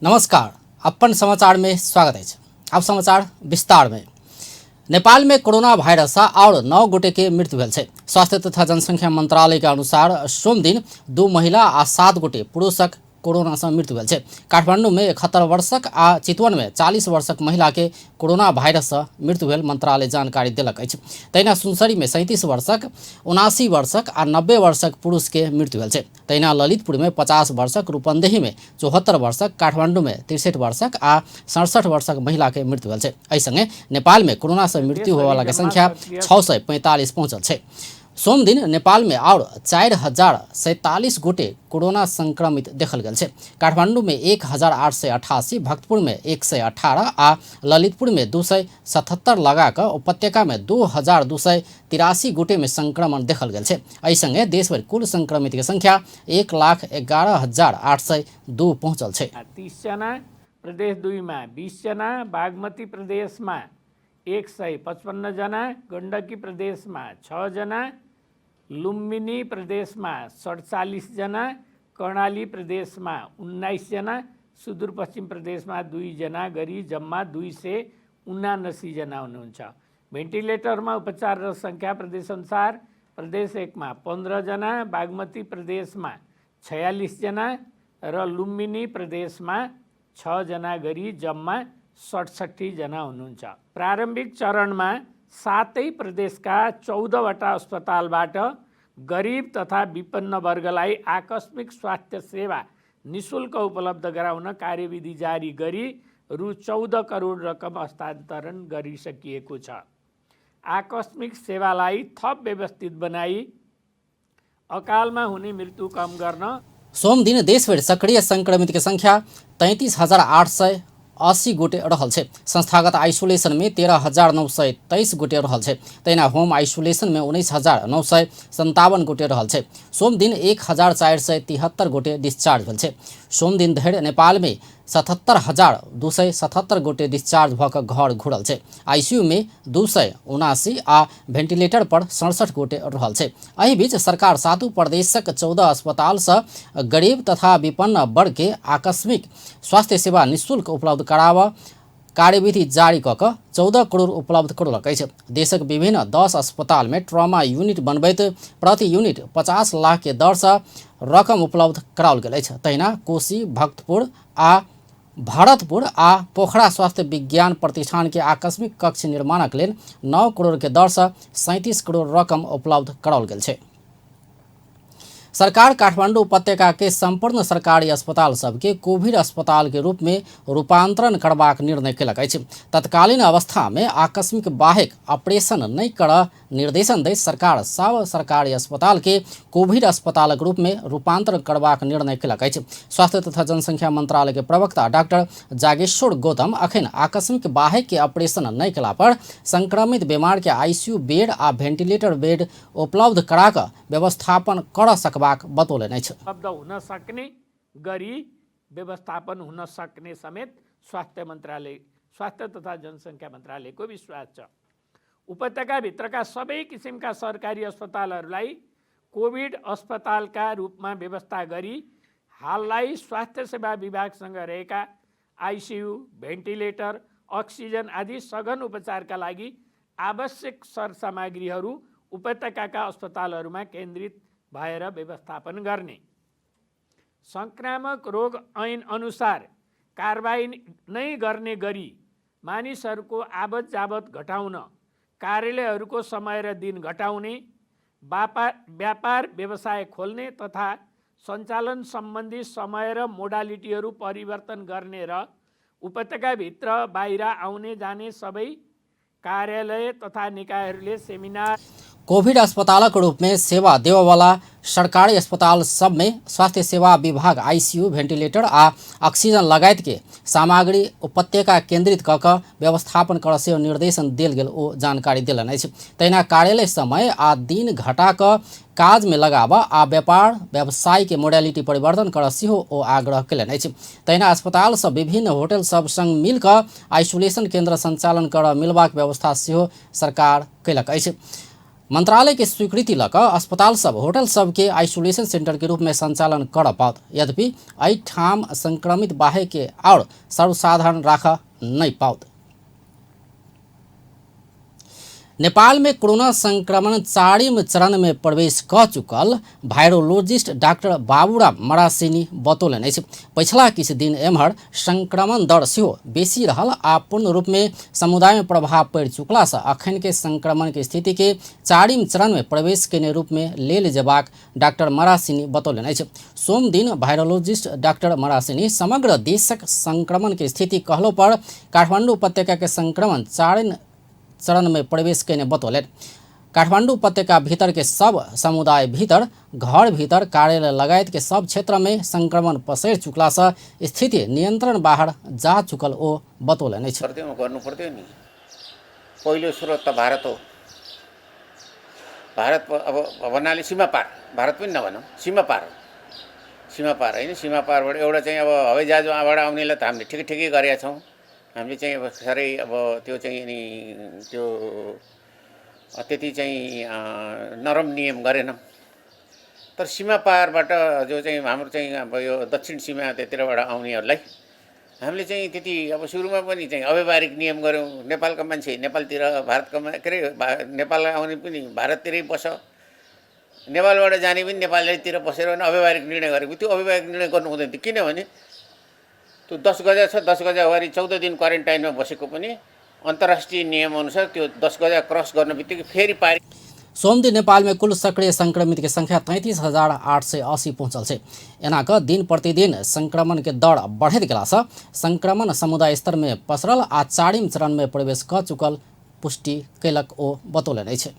नमस्कार, अपन समाचार में स्वागत अछि। आब समाचार विस्तार में। नेपाल में कोरोना वायरस और 9 गोटे के मृत्यु भेल छै। स्वास्थ्य तथा जनसंख्या मंत्रालय के अनुसार सोमदिन 2 महिला आ 7 गोटे पुरुषक कोरोना से मृत्यु भेल छै। काठमांडू में 71 वर्षक आ चितवन में 40 वर्षक महिला के कोरोना वायरस से मृत्यु भेल मंत्रालय जानकारी देलक अछि। तहिना सुनसरी में 37 वर्षक, 79 वर्षक आ 90 वर्षक पुरुष के मृत्यु भेल छै। तहिना ललितपुर में 50 वर्षक, रूपन्देही में 74 वर्षक, काठमांडू में 63 वर्षक आ 67 वर्षक महिला के मृत्यु भेल छै। एहि संगे नेपाल में कोरोना से मृत्यु होयवाला के संख्या 645 पहुंचल छै। सोमदिन नेपाल में और 4047 गोटे कोरोना संक्रमित देखल गेल छै। काठमांडू में 1888, भक्तपुर में 118 आ ललितपुर में 277 लगा कऽ उपत्यका में 2283 गोटे में संक्रमण देखल गेल छै। एहि संगे देशभरि कुल संक्रमित के संख्या 1,11,802 पहुंचल छै। 30 जना, प्रदेश 2 मा 20 जना, बागमती प्रदेशमा 155 जना, गण्डकी प्रदेशमा 6 जना, लुम्बिनी प्रदेशमा 47 जना, कर्णाली प्रदेशमा 19 जना, सुदूरपश्चिम प्रदेशमा 2 जना गरी जम्मा 279 जना हुनुहुन्छ। भेन्टिलेटरमा उपचाररत सङ्ख्या प्रदेशअनुसार प्रदेश 1 मा 15 जना, बागमती प्रदेशमा 46 जना र लुम्बिनी प्रदेशमा 6 जना गरी जम्मा 67 जना हुनुहुन्छ। प्रारम्भिक चरणमा सातै प्रदेशका 14वटा अस्पतालबाट गरिब तथा विपन्न वर्गलाई आकस्मिक स्वास्थ्य सेवा निशुल्क उपलब्ध गराउन कार्यविधि जारी गरी रु 14 करोड रकम हस्तान्तरण गरिसकिएको छ। आकस्मिक सेवालाई थप व्यवस्थित बनाई अकालमा हुने मृत्यु कम गर्न सोमदिन देशभरि सक्रिय संक्रमित के संख्या 33,880 गोटे रहल छै। संस्थागत आइसोलेशन में 13,923 गोटे रहल छै। तहिना होम आइसोलेशन में 19,957 गोटे रहल छै। सोमदिन 1,473 गोटे डिस्चार्ज भेल छै। सोमदिन धरि नेपाल में 77,277 गोटे डिस्चार्ज भऽ कऽ घर घुरल छै। आईसीयू में 279 आ वेंटिलेटर पर 67 गोटे रहल छै। एहि बीच सरकार सातू प्रदेशक 14 अस्पताल से गरीब तथा विपन्न वर्ग के आकस्मिक स्वास्थ्य सेवा निःशुल्क उपलब्ध कराबऽ कार्यविधि जारी कऽ कऽ 14 करोड़ उपलब्ध करौलक अछि। देशक विभिन्न 10 अस्पताल में ट्रॉमा यूनिट बनबैत प्रति यूनिट 50 लाख के दर से रकम उपलब्ध कराओल गेल अछि। तहिना कोशी, भक्तपुर आ भरतपुर आ पोखरा स्वास्थ्य विज्ञान प्रतिष्ठान के आकस्मिक कक्ष निर्माणक लेल 9 करोड़ के दर से 37 करोड़ रकम उपलब्ध कराओल गेल छै। सरकार काठमांडू उपत्यका के संपूर्ण सरकारी अस्पताल सबके कोविड अस्पताल के रूप में रूपांतरण करबाक निर्णय केलक अछि। तत्कालीन अवस्था में आकस्मिक बाहेक ऑपरेशन नहि करऽ निर्देशन दैत सरकार सब सरकारी अस्पताल के कोविड अस्पतालक रूप में रूपांतरण करबाक निर्णय केलक अछि। स्वास्थ्य तथा जनसंख्या मंत्रालय के प्रवक्ता डॉक्टर जागेश्वर गौतम अखन आकस्मिक बाहेक के ऑपरेशन नहि केला पर संक्रमित बीमार के आईसीयू बेड आ वेंटिलेटर बेड उपलब्ध करा कऽ व्यवस्थापन कर सकबाक बतौलनि अछि। उपलब्ध हुन सक्ने गरी व्यवस्थापन हुन सक्ने समेत स्वास्थ्य मन्त्रालय, स्वास्थ्य तथा जनसङ्ख्या मन्त्रालयको विश्वास छ। उपत्यकाभित्रका सबै किसिमका सरकारी अस्पतालहरूलाई कोभिड अस्पतालका रूपमा व्यवस्था गरी हाललाई स्वास्थ्य सेवा विभागसँग रहेका आइसियु, भेन्टिलेटर, अक्सिजन आदि सघन उपचारका लागि आवश्यक सरसामग्रीहरू उपत्यकाका अस्पतालहरूमा केन्द्रित भएर व्यवस्थापन गर्ने। संक्रामक रोग ऐन अनुसार कारबाही नै गर्ने गरी मानिसहरूको आवत जावत घटाउन कार्यालयहरूको समय र दिन घटाउने, व्यापार व्यवसाय खोल्ने तथा सञ्चालन सम्बन्धी समय र मोडालिटीहरू परिवर्तन गर्ने र उपत्यकाभित्र बाहिर आउने जाने सबै कार्यालय तथा निकायहरूले सेमिनार। कोविड अस्पतालक रूप में सेवा देबयवला सरकारी अस्पताल सब में स्वास्थ्य सेवा विभाग आईसीयू, वेंटिलेटर आ ऑक्सीजन लगायत के सामग्री उपत्यका केंद्रित कऽ कऽ व्यवस्थापन करऽ सेहो निर्देशन देल गेल ओ जानकारी देलनि अछि। तहिना कार्यालय समय आ दिन घटा कऽ काज में लगाबऽ आ व्यापार व्यवसाय के मोडालिटी परिवर्तन करऽ सेहो ओ आग्रह कयलनि अछि। तहिना अस्पताल सब विभिन्न होटल सब संग मिल कऽ आइसोलेशन केंद्र संचालन करऽ मिलबाक व्यवस्था सेहो सरकार कयलक अछि। मंत्रालय के स्वीकृति लऽ कऽ अस्पताल सब, होटल सब के आइसोलेशन सेंटर के रूप में संचालन करऽ पाओत। यद्यपि एहिठाम संक्रमित बाहे के आओर सर्वसाधारण राखऽ नहि पाओत। नेपाल में कोरोना संक्रमण चारिम चरण में प्रवेश कऽ चुकल वायरोलॉजिस्ट डॉक्टर बाबूराम मरासिनी बतौलनि अछि। पछिला किछु दिन एम्हर संक्रमण दर सेहो बेसी रहल आ पूर्ण रूप में समुदाय में प्रभाव पड़ि चुकला सँ अखन के संक्रमण के स्थिति के चारिम चरण में प्रवेश केने रूप में लेल जेबाक डॉक्टर मरासिनी बतौलनि अछि। सोमदिन वायरोलॉजिस्ट डॉक्टर मरासिनी समग्र देशक संक्रमण के स्थिति कहलो पर काठमांडू उपत्यका के संक्रमण चारिम चरण में प्रवेश केने बतौलनि। काठमांडू उपत्यका भीतर के सब समुदाय भीतर, घर भीतर, कार्यालय लगायत के सब क्षेत्र में संक्रमण पसरि चुकला सँ स्थिति नियंत्रण बाहर जा चुकल ओ बतौलनि अछि। गर्नु पर्थ्यो नि। पहिलो स्रोत त भारत हो। भारत अब भन्नाले सीमा पार, भारत पनि नभनौँ, सीमा पार हो। सीमा पार होइन, सीमा पारबाट एउटा चाहिँ अब हवाईजहाजबाट आउनेलाई त हामीले ठिकै ठिकै गरेका छौँ। हामीले चाहिँ अब साह्रै अब त्यो चाहिँ अनि त्यो त्यति चाहिँ नरम नियम गरेनौँ। तर सीमा पारबाट जो चाहिँ हाम्रो चाहिँ अब यो दक्षिण सीमा त्यतिरबाट आउनेहरूलाई हामीले चाहिँ त्यति अब सुरुमा पनि चाहिँ अव्यवहारिक नियम गऱ्यौँ। नेपालका मान्छे नेपालतिर, भारतका के अरे नेपाल आउने पनि भारततिरै बस्छ, नेपालबाट जाने पनि नेपालैतिर बसेर अनि अव्यवहारिक निर्णय गरेको। त्यो अव्यवहारिक निर्णय गर्नु हुँदैन थियो, किनभने त्यो 10 गजा छ, 10 गजा अगाडि 14 दिन क्वारेन्टाइनमा बसेको पनि अन्तर्राष्ट्रिय नियमअनुसार त्यो 10 गजा क्रस गर्ने बित्तिकै फेरि पारी। सोमदिन नेपाल में कुल सक्रिय संक्रमित के संख्या 33,880 पहुंचल छै। एना कऽ दिन प्रतिदिन संक्रमण के दर बढ़ैत गेला सँ संक्रमण समुदाय स्तर में पसरल आ चारिम चरण में प्रवेश कऽ चुकल पुष्टि कयलक ओ बतौलनि अछि।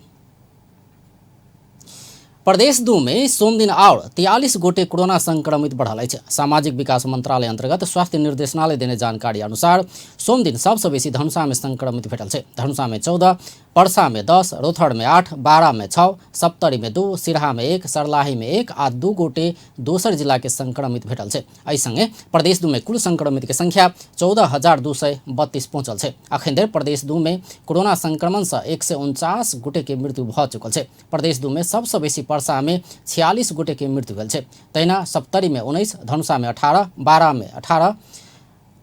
प्रदेश 2 में सोमदिन आओर 43 गोटे कोरोना संक्रमित बढ़ल अछि। सामाजिक विकास मंत्रालय अंतर्गत स्वास्थ्य निर्देशनालय देने जानकारी अनुसार सोमदिन सबसँ बेसी धनुषा में संक्रमित भेटल छै। धनुषा में 14, परसा में 10, रोथड़ में 8, बारा में 6, सप्तरी में 2, सिरहा में 1, सर्लाही में 1 आ 2 गोटे दोसर जिला के संक्रमित भेटल छै। एहि संगे प्रदेश 2 में कुल संक्रमित के संख्या 14,232 पहुंचल छै। अखन धरि प्रदेश 2 में कोरोना संक्रमण सँ 149 गोटे के मृत्यु भऽ चुकल छै। प्रदेश 2 में सबसँ बेसी परसा में 46 गोटे के मृत्यु भेल छै। तहिना सप्तरी में 19, धनुषा में 18, बारा में 18,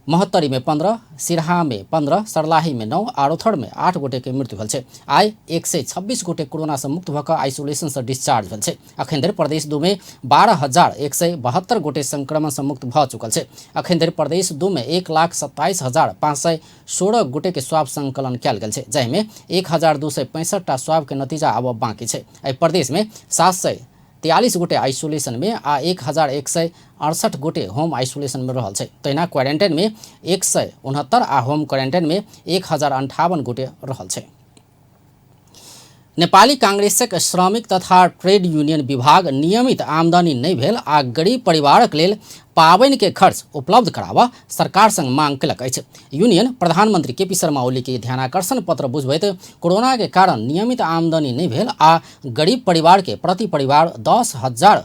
महोत्तरी में 15, सिरहा में 15, सर्लाही में 9 आ रोथड़ में 8 गोटे के मृत्यु भेल छै। आइ 126 गोटे कोरोना सँ मुक्त भऽ कऽ आइसोलेशन सँ डिस्चार्ज भेल छै। अखन धरि प्रदेश 2 में 12,172 गोटे संक्रमण सँ मुक्त भऽ चुकल छै। अखन धरि प्रदेश 2 में 1,27,516 गोटे के स्वाब संकलन कयल गेल छै, जाहिमे 1,265 टा स्वाब के नतीजा आबऽ बाँकी छै। एहि प्रदेश में 743 गोटे आइसोलेशन में आ 1,168 गोटे होम आइसोलेशन में रहल छै। तहिना क्वारेंटाइन में 169 आ होम क्वारेंटाइन में 1,058 गोटे रहल छै। नेपाली कांग्रेसक श्रमिक तथा ट्रेड यूनियन विभाग नियमित आमदनी नहि भेल आ गरीब परिवारक लेल पाबनि के खर्च उपलब्ध कराबऽ सरकार संग मांग कयलक अछि। यूनियन प्रधानमंत्री केपी शर्मा ओली के ध्यानाकर्षण पत्र बुझबैत कोरोना के कारण नियमित आमदनी नहि भेल आ गरीब परिवार के प्रति परिवार 10,000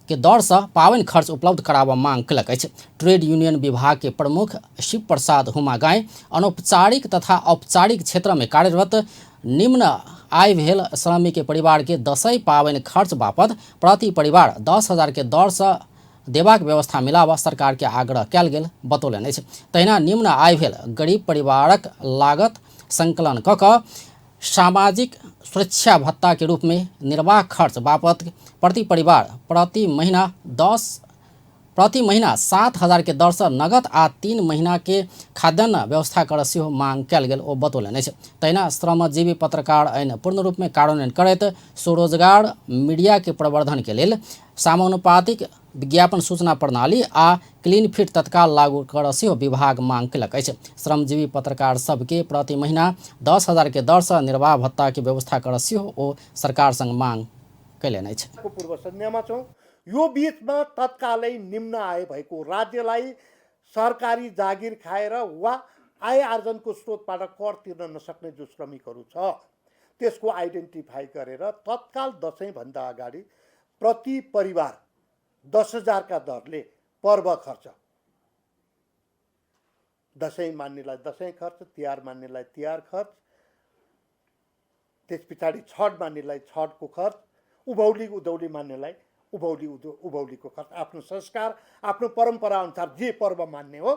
के दर सँ पाबनि खर्च उपलब्ध कराबऽ मांग कयलक अछि। ट्रेड यूनियन विभाग के प्रमुख शिव प्रसाद हुमागाई अनौपचारिक तथा औपचारिक क्षेत्र में कार्यरत निम्न आय भेल श्रमिक के परिवार के दसैँ पाबनि खर्च बापत प्रति परिवार 10,000 के दर सँ देबाक व्यवस्था मिलाबऽ सरकार के आग्रह कयल गेल बतौलनि अछि। तहिना निम्न आय भेल गरीब परिवारक लागत संकलन कऽ कऽ सामाजिक सुरक्षा भत्ता के रूप में निर्वाह खर्च बापत प्रति परिवार प्रति महीना प्रति महीना 7,000 के दर सँ नगद आ 3 महीना के खाद्यान्न व्यवस्था करऽ सेहो मांग कयल गेल ओ बतौलनि अछि। तहिना श्रमजीवी पत्रकार ऐन पूर्ण रूप में कार्यान्वयन करैत स्वरोजगार मीडिया के प्रवर्धन के लेल समानुपातिक विज्ञापन सूचना प्रणाली आ क्लीन फिट तत्काल लागू करऽ सेहो विभाग मांग कयलक अछि। श्रमजीवी पत्रकार सबके प्रति महीना 10,000 के दर सँ निर्वाह भत्ता के व्यवस्था करऽ सेहो ओ सरकार संग मांग कयलनि अछि। पूर्व सन्ध्यामा छौँ। यो बिचमा तत्कालै निम्न आय भएको राज्यलाई सरकारी जागिर खाएर वा आय आर्जनको स्रोतबाट कर तिर्न नसक्ने जो श्रमिकहरू छ त्यसको आइडेन्टिफाई गरेर तत्काल दसैँभन्दा अगाडि प्रति परिवार 10,000 का दरले पर्व खर्च, दसैँ मान्नेलाई दसैँ खर्च, तिहार मान्नेलाई तिहार खर्च त्यस पछाडि छठ मान्नेलाई छठको खर्च, उभौली उधौली मान्नेलाई उभौली उभौलीको खर्च, आफ्नो संस्कार आफ्नो परम्परा अनुसार जे पर्व मान्ने हो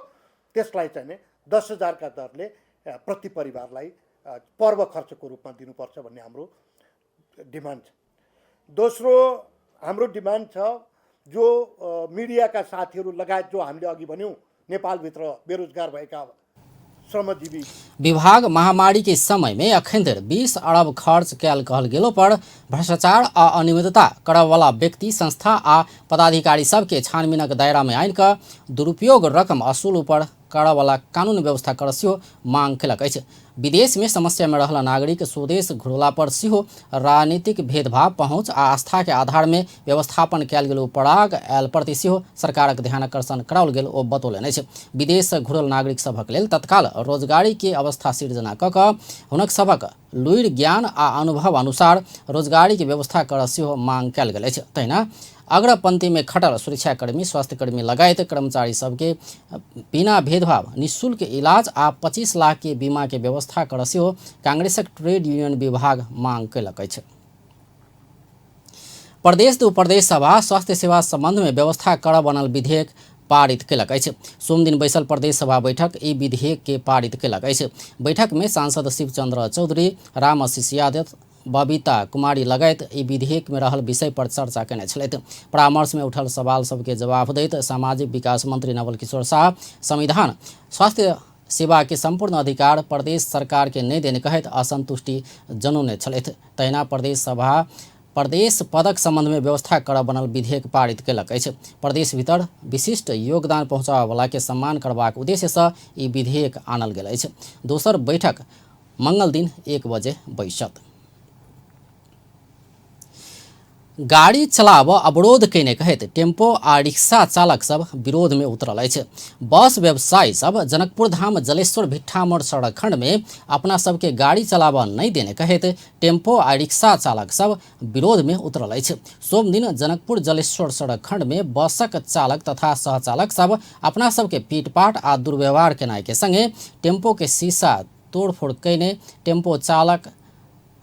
त्यसलाई चाहिँ नि 10,000का दरले प्रति परिवारलाई पर्व खर्चको रूपमा दिनुपर्छ भन्ने हाम्रो डिमान्ड छ। दोस्रो हाम्रो डिमान्ड छ जो मिडियाका साथीहरू लगायत जो हामीले अघि भन्यौँ नेपालभित्र बेरोजगार भएका श्रमजीवी विभाग महामारी के समय में अखन धरि 20 अरब खर्च कयल कहल गेलो पर भ्रष्टाचार आ अनियमितता करयवला व्यक्ति, संस्था आ पदाधिकारी सबके छानबीनक दायरा में आनि कऽ दुरुपयोग रकम असूल ऊपर करयवला कानून व्यवस्था कर सेहो मांग केलक अछि। विदेश में समस्या में रहल नागरिक स्वदेश घुरला पर सेहो राजनीतिक भेदभाव, पहुंच आ आस्था के आधार में व्यवस्थापन कयल गेल पराग आयल प्रति सेहो सरकारक ध्यानाकर्षण कराओल गेल ओ बतौलनि अछि। विदेश सँ घुरल नागरिक सभक लेल तत्काल रोजगारी के अवस्था सिर्जना कऽ कऽ हुनक सभक लुरि, ज्ञान आ अनुभव अनुसार रोजगारी के व्यवस्था कर सेहो मांग कयल गेल अछि। तहिना अग्रपंक्ति में खटल सुरक्षाकर्मी, स्वास्थ्यकर्मी लगायत कर्मचारी सबके बिना भेदभाव निःशुल्क इलाज आ 25 लाख के बीमा के व्यवस्था कर सेहो कांग्रेसक ट्रेड यूनियन विभाग मांग कयलक अछि। प्रदेश दू प्रदेश सभा स्वास्थ्य सेवा संबंध में व्यवस्था कर बनल विधेयक पारित केलक अछि। सोमदिन बैसल प्रदेश सभा बैठक ई विधेयक के पारित केलक अछि। बैठक में सांसद शिवचंद्र चौधरी, राम आशीष यादव, बबीता कुमारी लगायत ई विधेयक में रहल विषय पर चर्चा केने छलथि। परामर्श में उठल सवाल सबके जवाब दैत सामाजिक विकास मंत्री नवल किशोर शाह संविधान स्वास्थ्य सेवा के संपूर्ण अधिकार प्रदेश सरकार के नहि देने कहैत असंतुष्टि जनौने छलथि। तहिना प्रदेश सभा प्रदेश पदक संबंध में व्यवस्था कर बनल विधेयक पारित केलक अछि। प्रदेश भीतर विशिष्ट योगदान पहुँचाबयवला के सम्मान करबाक उद्देश्य सँ ई विधेयक आनल गेल अछि। दोसर बैठक मंगल दिन 1 बजे बैसत। गाड़ी चलाब अवरोध केने कहैत टेम्पो आ रिक्शा चालक सब विरोध में उतरल अछि। बस व्यवसायी सब जनकपुर धाम जलेश्वर भिट्ठामोड़ सड़क खंड में अपना सबके गाड़ी चलाब नहीं देने कहैत टेम्पो आ रिक्शा चालक सब विरोध में उतरल अछि। सोमदिन जनकपुर जलेश्वर सड़क खंड में बसक चालक तथा सहचालक सब अपना सबके पीटपाट आ दुर्व्यवहार केनाइ के संगे टेम्पो के शीशा तोड़फोड़ कयने टेम्पो चालक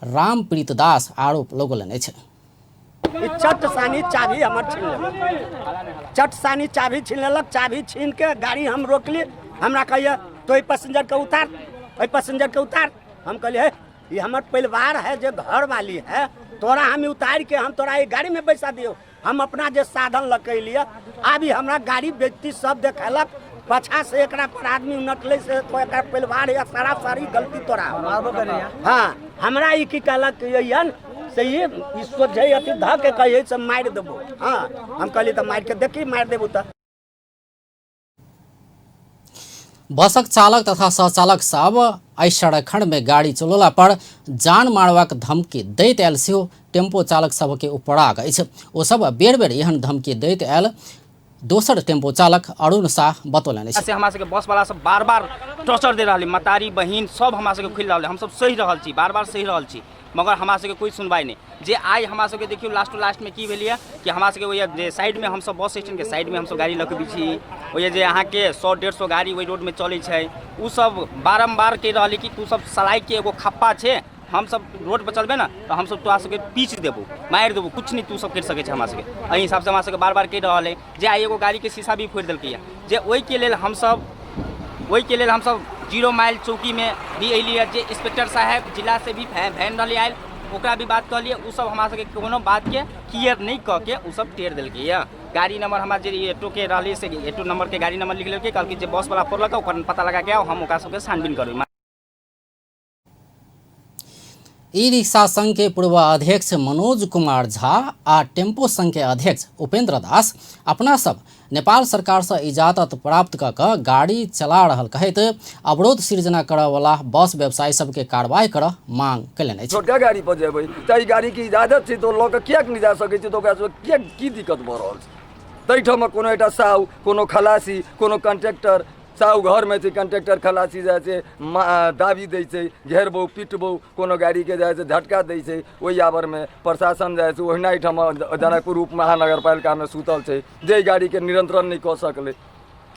रामप्रीत दास आरोप लगौलनि अछि। चट सानी चाभी हमर छीन लेलक, चट सानी चाभी छीन लेलक। चाभी छीन के गाड़ी हम रोकली, हमरा कहिए तो एहि पैसेंजर के उतार, एहि पैसेंजर के उतार। हम कहलिए हे ये हमर परिवार है, जे घर वाली है, तोरा हम उतार के हम तोरा गाड़ी में बैसा दियो। हम अपना जे साधन लऽ के अयलियै, आब हमरा गाड़ी बेजती सब देखेलक, पाछा से एकरा पर आदमी उनटलै से एकरा परिवार या सरासरी गलती तोरा। हाँ, हमरा ई की कहलक यन से ई सोझे अथी धऽ के कहिए से मारि देबो। हाँ, हम कहलियै तऽ मारि के देखी, मारि देबो तऽ। बसक चालक तथा सहचालक सब एहि सड़क खंड में गाड़ी चलौला पर जान मारबाक धमकी दैत आयल सेहो टेम्पो चालक सबके उपराग अछि। ओ सब बेर बेर एहन धमकी दैत आयल दोसर टेम्पो चालक अरुण शाह बतौलनि अछि। से हमरा सबके बस वाला सब बार बार टॉर्चर दे रहल, मतारी बहिन सब हमरा सबके खुलि रहल, हम सब सहि रहल छी, बार बार सहि रहल छी, मगर हमरा सबके कोइ सुनवाइ नहि। जे आइ हमरा सबके देखियौ लास्ट टू लास्टमे की भेल यऽ कि हमरा सबके ओहि जे साइडमे हमसब बस स्टैंडके साइडमे हमसब गाड़ी लऽ कऽ छी, ओहि जे अहाँके 100-150 गाड़ी ओहि रोडमे चलै छै, ओ सब बारम्बार कहि रहल कि तू सब सलाइके एगो खप्पा छै, हमसब रोडपर चलबै ने तऽ हमसब तोरा सबके पीच देबौ, मारि देबौ, किछु नहि तू सब करि सकै छै हमरा सबके। एहि हिसाबसँ हमरा सबके बार बार कहि रहल अइ जे आइ एगो गाड़ीके शीशा भी फोड़ि देलकैए, जे ओहिके लेल हमसब 0 माइल चौकीमे भी अयलियै, जे इंस्पेक्टर साहेब जिलासँ भी वैन रहलै आयल, ओकरा भी बात कहलियै, ओ सब हमरा सबके कोनो बातके क्लियर नहि कऽ के ओ सब टेर देलकैए। गाड़ी नंबर हमरा जे ऑटोके रहलै से ऑटो नंबरके गाड़ी नंबर लिख लेलकै, कहलकै जे बसवला फोड़लक ओकर पता लगाके आउ, हम ओकरा सबके छानबीन करबै। ई रिक्शा संघ के पूर्व अध्यक्ष मनोज कुमार झा आ टेम्पो संघ के अध्यक्ष उपेंद्र दास अपना सब नेपाल सरकार से इजाजत प्राप्त कऽ कऽ गाड़ी चला रहल कहैत अवरोध सृजना करऽवला बस व्यवसायी सबके कार्रवाई करऽ मांग कयलनि अछि। छोटका गाड़ी पर जेबै तऽ ई गाड़ीके इजाजत छै तऽ लऽ कऽ किएक नहि जा सकै छै, तऽ ओकरा सबके किएक की दिक्कत भऽ रहल छै? ताहिठाम कोनो एकटा साहु, कोनो खलासी, कोनो कंडक्टर, साहु घरमे छै, कंडक्टर खलासी जाइ छै दाबी दै छै, घेरबौ पिटबौ, कोनो गाड़ीके जाइ छै झटका दै छै। ओहि आवरमे प्रशासन जाइ छै ओहिना एहिठाम जनकपुर उप महानगरपालिकामे सुतल छै, जे गाड़ीके नियंत्रण नहि कऽ सकलै।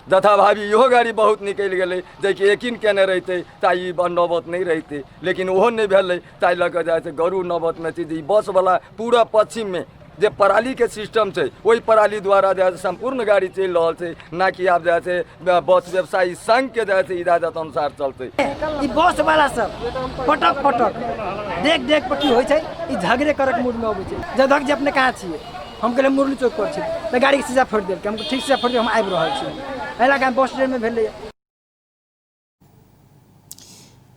जथाभावी इहो गाड़ी बहुत निकलि गेलै, जेकि यकीन केने रहितै तऽ ई नौबत नहि रहितै, लेकिन ओहो नहि भेलै। ताहि लऽ कऽ जे छै गरू नौबतमे छै जे ई बसवला पूरा पश्चिममे जे परालीके सिस्टम छै ओहि पराली द्वारा जे है सम्पूर्ण गाड़ी चलि रहल छै, ना कि आब जे छै बस व्यवसायी संघके जे छै इजाजत अनुसार चलतै। ई बस वाला सब पटक पटक देख देख पर की होइ छै, ई झगड़े करक मूडमे अबै छै। जदक जे अपने कहाँ छियै, हम कहलियै मुरली चौक पर छी, तऽ गाड़ीके शीशा फोड़ि देलकै। हम ठीक शीशा फोड़ि, हम आबि रहल छी। एहि लए कऽ बस स्टैंडमे भेलैए।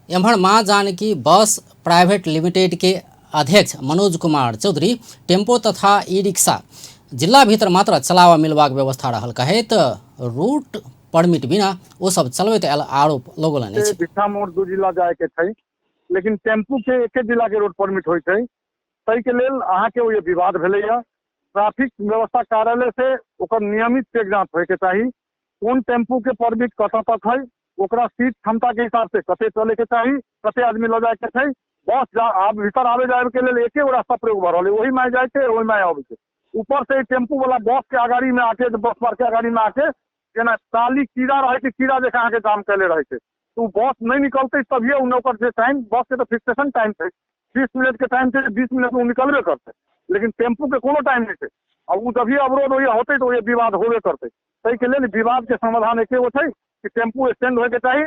एम्हर माँ जानकी बस प्राइवेट लिमिटेड के अध्यक्ष मनोज कुमार चौधरी टेम्पो तथा ई रिक्शा जिला भीतर मात्र चलावा मिलबाक व्यवस्था रहल कहैत रूट परमिट बिना ओ सब चलबैत आयल आरोप लगौलनि अछि। भिट्ठा मोड़ 2 जिला जाय के छै, लेकिन टेम्पू के एके जिला के रोड परमिट होइ छै, ताहिके लेल अहाँके ओ विवाद भेलैया। ट्रैफिक व्यवस्था कार्यालय से ओकर नियमित चेक जाँच होइके चाही, कोन टेम्पू के परमिट कतऽ तक है, ओकरा सीट क्षमता के हिसाब से कते चले के चाही, कते आदमी लऽ जाय के छै। बस जा आब भीतर आबे जाय के लेल एके गो रास्ता प्रयोग भऽ रहल है, ओही में जाय के ओही में आबै के। ऊपर से टेम्पू वाला बस के अगाड़ी में आके, बस पार के अगाड़ी में आके जेना काली कीड़ा रहै छै, कीड़ा जकाँ अहाँके जाम कैले रहै छै, तऽ ओ बस नहि निकलतै तभिए ओ ओकर जे टाइम, बस के तऽ फिक्सेशन टाइम छै, 20 मिनट के टाइम छै, 20 मिनट में ओ निकलबे करतै, लेकिन टेम्पू के कोनो टाइम नहि छै। आ ओ जभिए अवरोध होइए होतै तऽ ओ विवाद होबे करतै। ताहिके लेल विवाद के समाधान एके गो छै कि टेम्पू स्टैंड होइके चाही,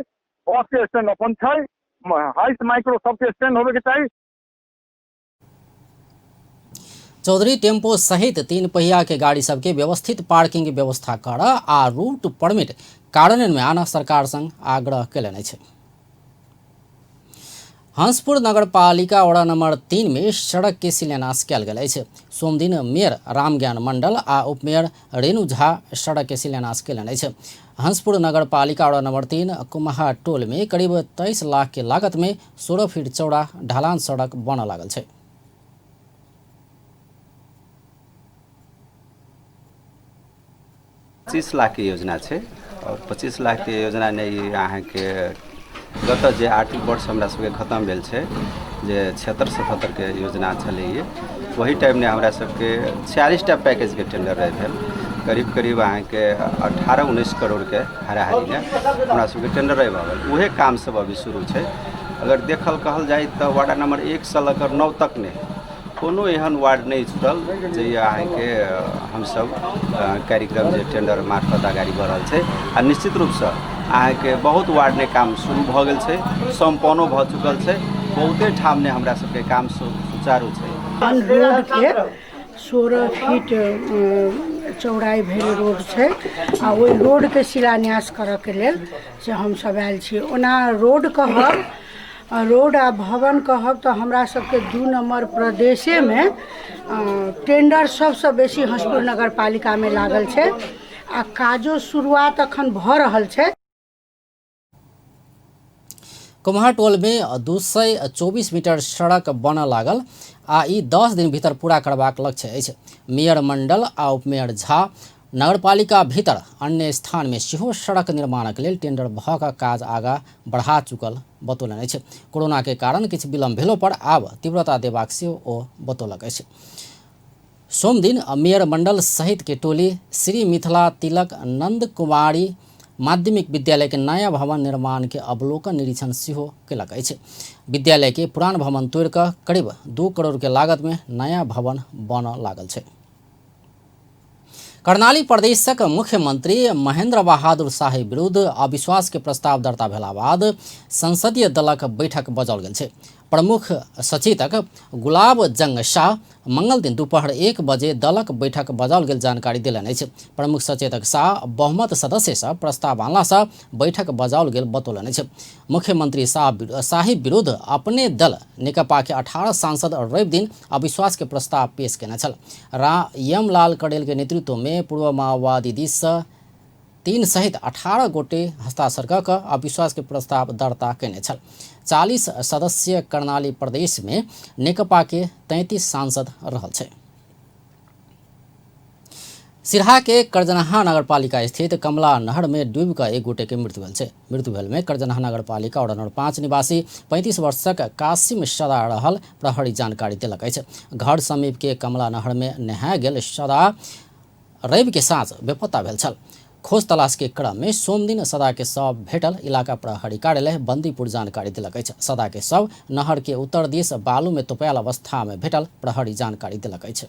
बस के स्टैंड अपन छै, हाइस माइक्रो सबके स्टैंड होबे के चाही। चौधरी टेम्पो सहित 3 पहिया के गाड़ी सबके व्यवस्थित पार्किंग व्यवस्था कर आ रूट परमिट कार्यान्वयन में आना सरकार संग आग्रह केलनि अछि। हंसपुर नगरपालिका वडा नंबर 3 में सड़क के शिलान्यास कयल गेल अछि। सोमदिन मेयर रामज्ञान मंडल आ उपमेयर रेणु झा सड़क के शिलान्यास केलनि अछि। हंसपुर नगरपालिका वडा नंबर 3 कुम्हा टोल में करीब 23 लाख के लागत में 16 फीट चौड़ा ढलान सड़क बनऽ लागल छै। 25 लाख के योजना छै और 25 लाख के योजना नहि अहाँके गत जे आर्थिक वर्ष हमरा सबके खत्म भेल छै जे 76-77 के योजना छलैए, वही टाइममे हमरा सबके 46टा पैकेजके टेंडर रहे भेल, करीब करीब अहाँके 18-19 करोड़ के हाराहारीमे हमरा सबके टेंडर रहे भऽ गेल। उहे काम सब अभी शुरू छै। अगर देखल कहल जाय तऽ वार्ड नंबर 1 से लऽ कऽ 9 तक नहि कोनो एहन वार्ड नहि छूटल जे अहाँके हमसब कार्यक्रम जे टेंडर मार्फत अगाडि बढ़ल छै। आ निश्चित रूपसँ अहाँके बहुत वार्डमे काम शुरू भऽ गेल छै, सम्पन्नो भऽ चुकल छै, बहुते ठामने हमरा सबके काम सुचारू छै। रोडके 16 फीट चौड़ाइ भेल रोड छै आ ओहि रोडके शिलान्यास करऽके लेल से हमसब आयल छी। ओना रोड कहब, रोड आ भवन कहब तऽ हमरा सबके 2 नम्बर प्रदेशेमे टेंडर सबसँ बेसी हंसपुर नगरपालिकामे लागल छै आ काजो शुरुआत अखन भऽ रहल छै। कुम्हार टोल में 224 मीटर सड़क बनऽ लागल आ ई 10 दिन भीतर पूरा करबाक लक्ष्य अछि। मेयर मंडल आ उपमेयर झा नगरपालिका भीतर अन्य स्थान में सेहो सड़क निर्माणक लेल टेंडर भऽ कऽ काज आगाँ बढ़ा चुकल बतौलनि अछि। कोरोना के कारण किछु विलम्ब भेलो पर आब तीव्रता देबाक सेहो ओ बतौलक अछि। सोमदिन मेयर मंडल सहित के टोली श्री मिथिला तिलक नंद कुमारी माध्यमिक विद्यालय के नया भवन निर्माण के अवलोकन निरीक्षण सेहो केलक अछि। विद्यालय के पुरान भवन तोड़ि कऽ करीब 2 करोड़ के लागत में नया भवन बनऽ लागल छै। कर्णाली प्रदेशक मुख्यमंत्री महेंद्र बहादुर शाही विरुद्ध अविश्वास के प्रस्ताव दर्ता भेला बाद संसदीय दलक बैठक बजाओल गेल छै। प्रमुख सचेतक गुलाब जंग शाह मंगल दिन दोपहर 1 बजे दलक बैठक बजाओल गेल जानकारी देलनि अछि। प्रमुख सचेतक शाह बहुमत सदस्य सँ प्रस्ताव आनला सँ बैठक बजाओल गेल बतौलनि अछि। मुख्यमंत्री शाही विरुद्ध अपने दल नेकपा के 18 सांसद रवि दिन अविश्वास के प्रस्ताव पेश केने छल। यमलाल कडेल के नेतृत्व में पूर्व माओवादी दिस सँ 3 सहित 18 गोटे हस्ताक्षर कऽ कऽ अविश्वास के प्रस्ताव दर्ता केने छल। 40 सदस्यीय कर्णाली प्रदेश में नेकपा के 33 सांसद रहल छै। सिरहा के करजनहा नगरपालिका स्थित कमला नहर में डूबि कऽ एक गोटे के मृत्यु भेल छै। मृत्यु भेल में करजनहा नगरपालिका वार्ड नंबर 5 निवासी 35 वर्षक कासिम सदा रहल प्रहरी जानकारी देलक अछि। घर समीप के कमला नहर में नहाय गेल सदा रवि के साँझ बेपत्ता भेल छल। खोज तलाश के क्रम में सोमदिन सदा के शव भेटल इलाका प्रहरी कार्यालय बंदीपुर जानकारी दिलक अछि। सदा के शव नहर के उत्तर दिस बालू में तोपायल अवस्था में भेटल प्रहरी जानकारी दिलक अछि।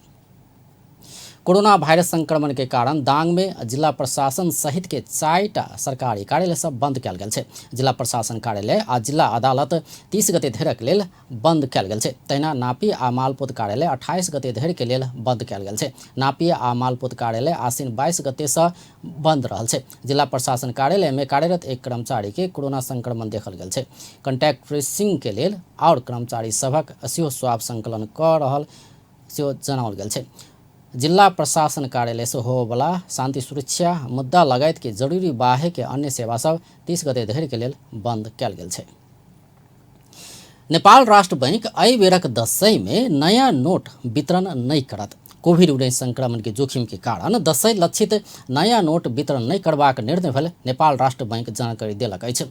कोरोना वायरस संक्रमण के कारण दांग में जिला प्रशासन सहित के 4टा सरकारी कार्यालय सब बंद कयल गेल छै। जिला प्रशासन कार्यालय आ जिला अदालत 30 गते धरिक लेल बंद कयल गेल छै। तहिना नापी आ मालपोत कार्यालय 28 गते धरि के लेल बंद कयल गेल छै। नापी आ मालपोत कार्यालय आश्विन 22 गते से बंद रहल छै। जिला प्रशासन कार्यालय में कार्यरत एक कर्मचारी के कोरोना संक्रमण देखल गेल छै। कंटैक्ट ट्रेसिंग के लेल आओर कर्मचारी सभक सेहो स्वाब संकलन कऽ रहल सेहो जनाओल गेल छै। जिला प्रशासन कार्यालय से होबयवला शांति सुरक्षा मुद्दा लगायत के जरूरी बाहेक के अन्य सेवा सब 30 गते धरि के लेल बंद कयल गेल छै। नेपाल राष्ट्र बैंक एहि बेरक दशैं में नया नोट वितरण नहि करत। कोविड-19 संक्रमण के जोखिम के कारण दशैं लक्षित नया नोट वितरण नहि करबाक निर्णय भेल नेपाल राष्ट्र बैंक जानकारी देलक अछि।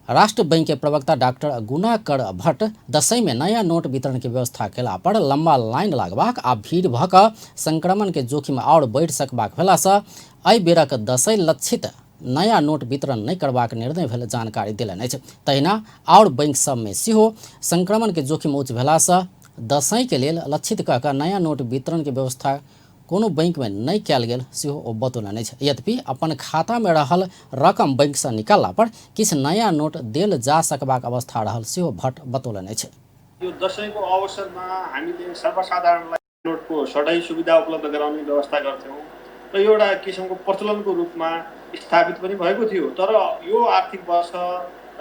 राष्ट्र बैंक के प्रवक्ता डॉक्टर गुणाकर भट्ट दशैं में नया नोट वितरण के व्यवस्था केला पर लंबा लाइन लागबाक आ भीड़ भऽ कऽ संक्रमण के जोखिम आओर बढ़ि सकबाक भेला सँ एहि बेरक दशैं लक्षित नया नोट वितरण नहि करबाक निर्णय भेल जानकारी देलनि अछि। तहिना आओर बैंक सब में सेहो संक्रमण के जोखिम उच्च भेला सँ दशैं के लेल लक्षित कऽ कऽ नया नोट वितरण के व्यवस्था कोनो बैंक में नहि कयल गेल सेहो ओ बतौलनि अछि। यद्यपि अपन खाता में रहल रकम बैंक सँ निकालला पर किछु नया नोट देल जा सकबाक अवस्था रहल सेहो भट्ट बतौलनि अछि। यो दशैंको अवसरमा हामीले सर्वसाधारणलाई नोटको सटाई सुविधा उपलब्ध गराउने व्यवस्था गर्थ्यौँ र यो एउटा किसिमको प्रचलनको रूपमा स्थापित पनि भएको थियो। तर यो आर्थिक वर्ष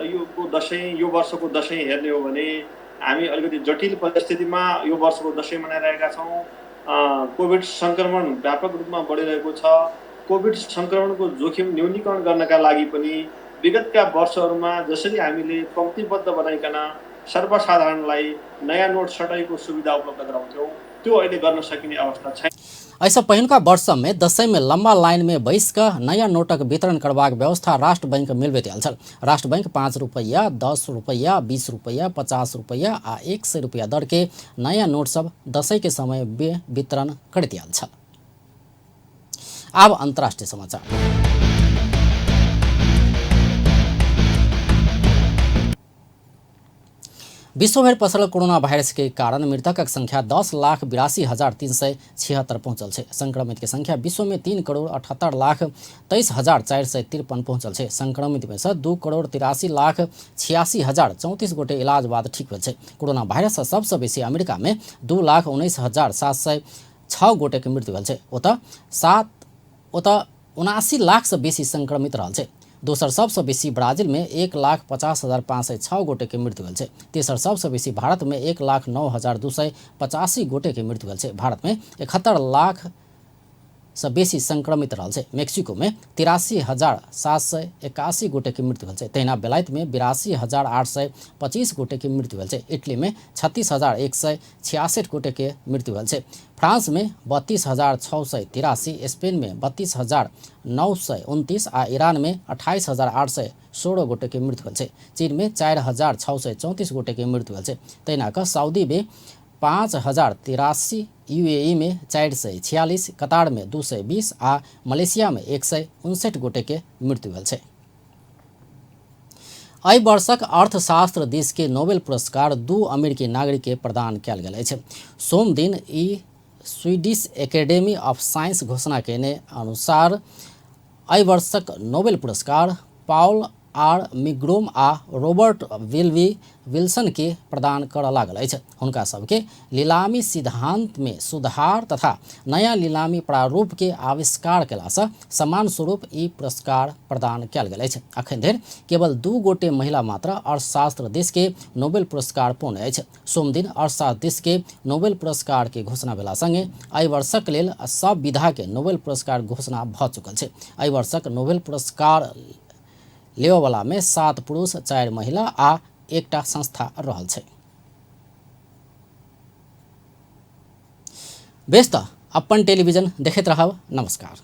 यो दशैं, यो वर्षको दशैं हेर्ने हो भने हामी अलिकति जटिल परिस्थितिमा यो वर्षको दशैं मनाइरहेका छौँ। कोभिड सङ्क्रमण व्यापक रूपमा बढिरहेको छ। कोभिड सङ्क्रमणको जोखिम न्यूनीकरण गर्नका लागि पनि विगतका वर्षहरूमा जसरी हामीले पङ्क्तिबद्ध बनाइकन सर्वसाधारणलाई नयाँ नोट सटाईको सुविधा उपलब्ध गराउँथ्यौँ त्यो अहिले गर्न सकिने अवस्था छैन। एहिसँ पहिलुका वर्षमे दशैंमे लम्बा लाइनमे बैसि कऽ नया नोटक वितरण करबाक व्यवस्था राष्ट्र बैंक मिलबैत आयल छल। राष्ट्र बैंक 5 रुपैया, 10 रुपैया, 20 रुपैया, 50 रुपैया आ 100 रुपैया दर के नया नोट सब दशैं के समय वितरण करैत आयल छल। आब अंतर्राष्ट्रीय समाचार। विश्वभरि पसरल कोरोना वायरस के कारण मृतकक संख्या 10,82,376 पहुंचल छै। संक्रमित के संख्या विश्व में 3,78,23,453 पहुंचल छै। संक्रमित में से 2,83,86,034 गोटे इलाज बाद ठीक भेल छै। कोरोना वायरस से सबसे बेसी अमेरिका में 2,19,706 गोटे के मृत्यु भेल छै। ओतऽ 79 लाख से बेसी संक्रमित रहल छै। दोसर सबसँ बेसी ब्राजील में 1,50,506 गोटे के मृत्यु भेल छै। तेसर सबसँ बेसी भारत में 1,09,285 गोटे के मृत्यु भेल छै। भारत में 71 लाख से बेसी संक्रमित रहल छै। मेक्सिको में 83,781 गोटे के मृत्यु भेल छै। तहिना बेलायत में 82,825 गोटे के मृत्यु भेल छै। इटली में 36,166 गोटे के मृत्यु भेल छै। फ्रांस में 32,683, स्पेन में 32,929 आ ईरान में 28,816 गोटे के मृत्यु भेल छै। चीन में 4,634 गोटे के मृत्यु भेल छै। तहिना कऽ सऊदी में 5,083, यूएई में 446, कतार में 220 आ मलेशिया में 159 गोटे के मृत्यु भेल छै। एहि वर्षक अर्थशास्त्र दिस के नोबेल पुरस्कार 2 अमेरिकी नागरिक के प्रदान कयल गेल अछि। सोमदिन ई स्वीडिश एकेडमी ऑफ साइंस घोषणा केने अनुसार एहि वर्षक नोबेल पुरस्कार पॉल आर मिग्रोम आ रॉबर्ट विल्बी विल्सन के प्रदान करऽ लागल अछि। हुनका सबके नीलामी सिद्धांत में सुधार तथा नया नीलामी प्रारूप के आविष्कार केलासँ समान स्वरूप ई पुरस्कार प्रदान कयल गेल अछि। अखन धरि केवल 2 गोटे महिला मात्र अर्थशास्त्र दिस के नोबेल पुरस्कार पौने अछि। सोमदिन अर्थशास्त्र दिस के नोबेल पुरस्कार के घोषणा भेला संगे एहि वर्षक लेल सब विधा के नोबेल पुरस्कार घोषणा भऽ चुकल छै। एहि वर्षक नोबेल पुरस्कार लेबऽवला में 7 पुरुष, 4 महिला आ 1 संस्था रहल छै। बेस तऽ अपन टेलीविजन देखैत रहब। नमस्कार।